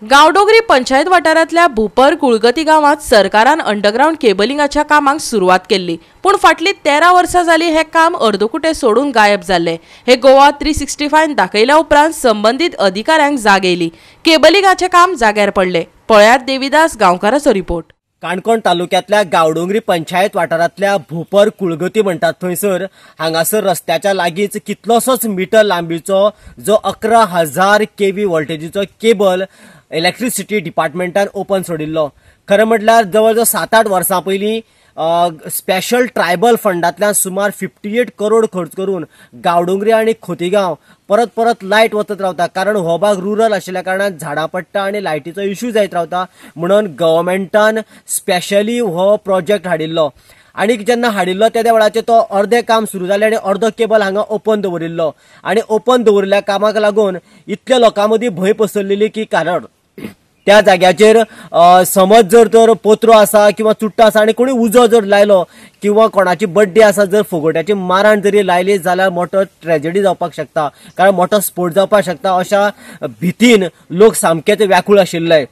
गांवडोंगरी पंचायत वाठारांतल्या भूपर कुळगती गांवांत सरकारान अंडरग्रावंड केबलिंगाच्या कामाक सुरवात केल्ली, पूण फाटलीं 13 वर्सां जाली हें काम अर्दकुटें सोडून गायब जाल्लें. हे गोवा 365 दाखयल्या उपरांत संबंदीत अधिकाऱ्यांक जाग येयली. केबलिंगाचें काम जाग्यार पडलें. पळयात देविदास गांवकाराचो रिपोर्ट. काणकोण तालुक्यांतल्या गांवडोंगरी पंचायत वाठारांतल्या भूपर कुळगती म्हणटात थंयसर हांगासर रस्त्याच्या लागींच कितलोसोच मिटर लांबीचो जो 11,000 केव्ही व्होल्टेजीचो केबल इलेक्ट्रिसिटी डिपार्टमेंटान ओपन सोडिल्लो. खरें म्हटल्यार जवळ जवळ 7-8 वर्सां पयलीं स्पेशल ट्रायबल फंडांतल्यान सुमार 58 करोड खर्च करून गांवडोंगरी आनी खोतीगांव परत परत लायट वचत रावता, कारण हो भाग रुरल आशिल्ल्या कारणान झाडां पडटा आनी लायटीचो इश्यू जायत रावता. म्हणून गव्हर्मेंटान स्पेशली हो प्रोजेक्ट हाडिल्लो आनी जेन्ना हाडिल्लो तेद्या वेळाचेर तो अर्दें काम सुरू जालें आनी अर्दो केबल हांगा ओपन दवरिल्लो आनी ओपन दवरिल्ल्या कामाक लागून इतल्या लोकां मदीं भंय पसरलेली की कारण त्या जाग्याचेर समज जर तर पोत्रो आसा किंवा चुट्टा आसा आनी कोणी उजो जर लायलो किंवा कोणाची बड्डे आसा जर फुगोट्याची माराण जरी लायली जाल्यार मोठो ट्रेजेडी जावपाक शकता, कारण मोठो स्फोट जावपाक शकता अशा भितीन लोक सामकेच व्याकूळ आशिल्ले.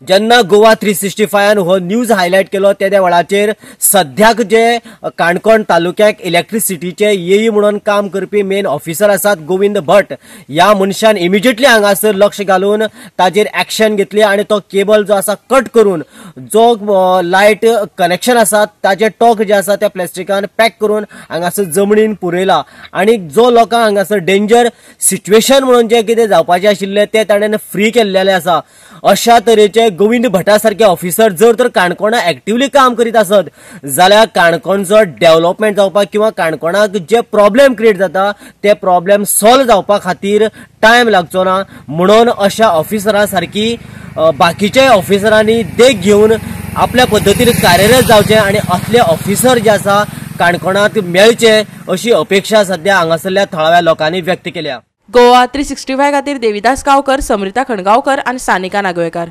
जेन्ना गोवा 365 हो न्यूज हायलायट केलो तेद्या वेळाचेर सद्याक जे काणकोण तालुक्याक इलेक्ट्रिसिटीचे येई म्हणून काम करपी मेन ऑफिसर आसात गोविंद भट ह्या मनशान इमिजिएटली हांगासर लक्ष घालून ताजेर एक्शन घेतली आनी तो केबल जो आसा कट करून जो लायट कनेक्शन आसा ताजे टोक जे आसा त्या प्लास्टिकान पॅक करून हांगासर जमनीन पुरयला आनी जो लोकांक हांगासर डेंजर सिच्युएशन म्हणून जे कितें जावपाचें आशिल्लें तें ताणें फ्री केल्लेलें आसा. अशा तरेचे गोविंद भटा सारखे ऑफिसर जर तर काणकोणा एक्टिवली काम करीत आसत जाल्यार काणकोणचो डेव्हलपमेंट जावपाक किंवा काणकोणाक जे प्रॉब्लेम क्रिएट जाता ते प्रॉब्लेम सॉल्व जावपा खातीर टायम लागचो ना. म्हणून अशा ऑफिसरां सारकी बाकीच्या ऑफिसरांनी देख घेवन आपल्या पद्दतीन कार्यरत जावचें आनी असले ऑफिसर जे आसा काणकोणांत मेळचे अशी अपेक्षा सद्या हांगासरल्या थळाव्या लोकांनी व्यक्त केल्या. गोवा 365 खातीर देविदास गांवकर, समृता खणगांवकर आनी सानिका नागवेकर.